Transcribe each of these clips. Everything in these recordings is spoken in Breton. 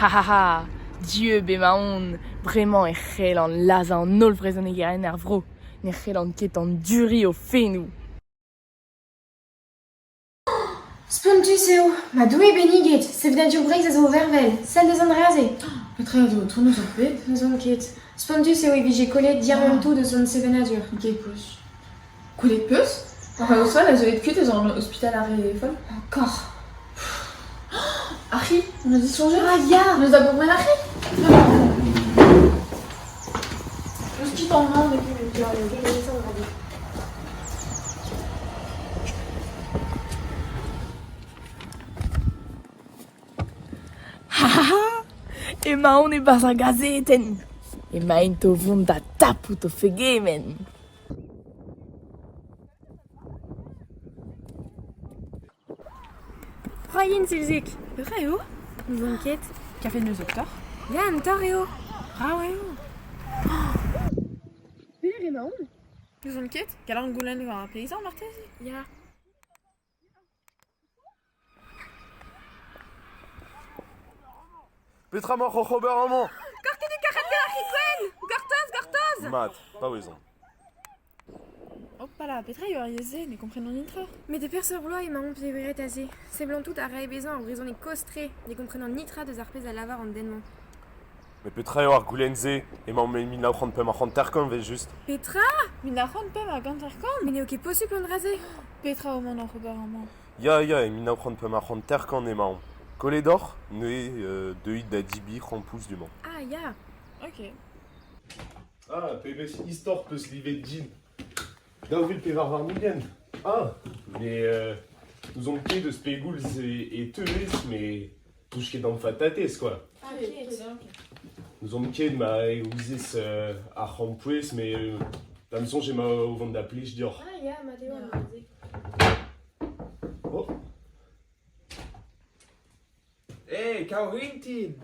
Ha ha ha! Dieub emaon! Bremañ e c'hellan lazhañ an holl vrezhonegerien er vro. Ne c'hellan ket anduriñ o fennoù. Spontus eo! Ma Doue benniget! Sevenadur Breizh a zo o vervel! Sell deus an dra-se! Petra a zo o tont eus ar bed? N'ouzon ket. Spontus eo e vije kollet diamantoù deus hon sevenadur. Gepoz. Gwelet 'peus? Ar C'haosal a zo aet kuit eus an ospital ar re foll. Encore. Ar c'hi, on a disoñjet. Ah ya! N'eus da bourmen ar c'hi? Eus ket amañ ne Ha ha ha! Emaon e-barzh ar gazetenn! Emaint o vont da tapout o fegement! Roaien Silzig. Petra eo? N'ouzon ket. Kafe n'eus doctor? Ya, an torr eo. Brav eo. Pelec'h emaon? N'ouzon ket. Gallout goulenn war ar peizant marteze? Ya. Petra 'maoc'h oc'h ober amañ? Gortoz karet gant ar c'hi gwenn! Gortoz, gortoz! Mat, paouezomp. Hopala, petra eo ar yezh-se? Ne komprenan netra. Met e peseurt bloaz emaomp pegweret aze? Seblantout a rae bezañ ur brezhoneg kozh-tre, ne komprenan netra deus ar pezh a lavar an den-mañ. Met petra eo ar goulenn-se? Emaomp e 1955 evel-just. Petra? 1955? Mais n'eo ket posupl an dra-se! Petra emaon oc'h ober amañ? Ya, ya, e 1955 emaomp. Kollet oc'h? Neuze deuit da debriñ krampouezh du-mañ. Ah ya! Ok. Ah, pebezh istor 'peus livet din. 2024. Ah, mais n'ouzon ket eus pegoulz e teuez, mais touch ket d'am fatatez, quoi. Ah, ket. N'ouzon ket ma e ouzez ar c'hrampouezh, mais da'm soñj emañ o vont da plij deoc'h. Ah ya, mat eo an dra-se. Oh. Hey, Kaourintin!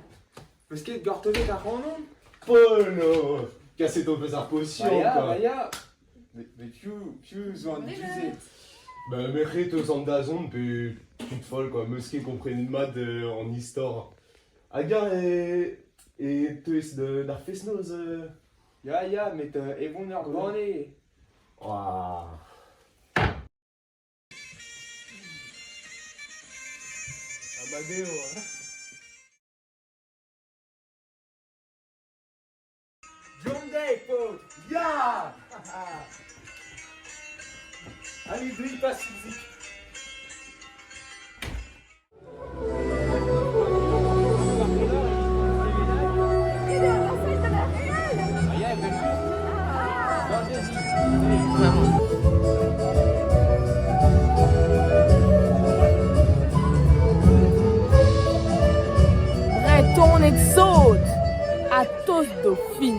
Peus ket gortozet ac'hanon? Polo! Kaset ho peus ar posion, Bah ya, quoi. bah ya! Mais piv zo an du-se? Bah, merc'hed eus an dazont pe tud foll, quoi. Meus ket komprenet mat an istor. Hag-eñ e teuez d'ar fest-noz Ya, ya, met evon ur banne. Ouah. Amadeo, hein. John Day, paotr! Ya! Allez, deuit pas physique. Bretoned sot ha tost d'o fin.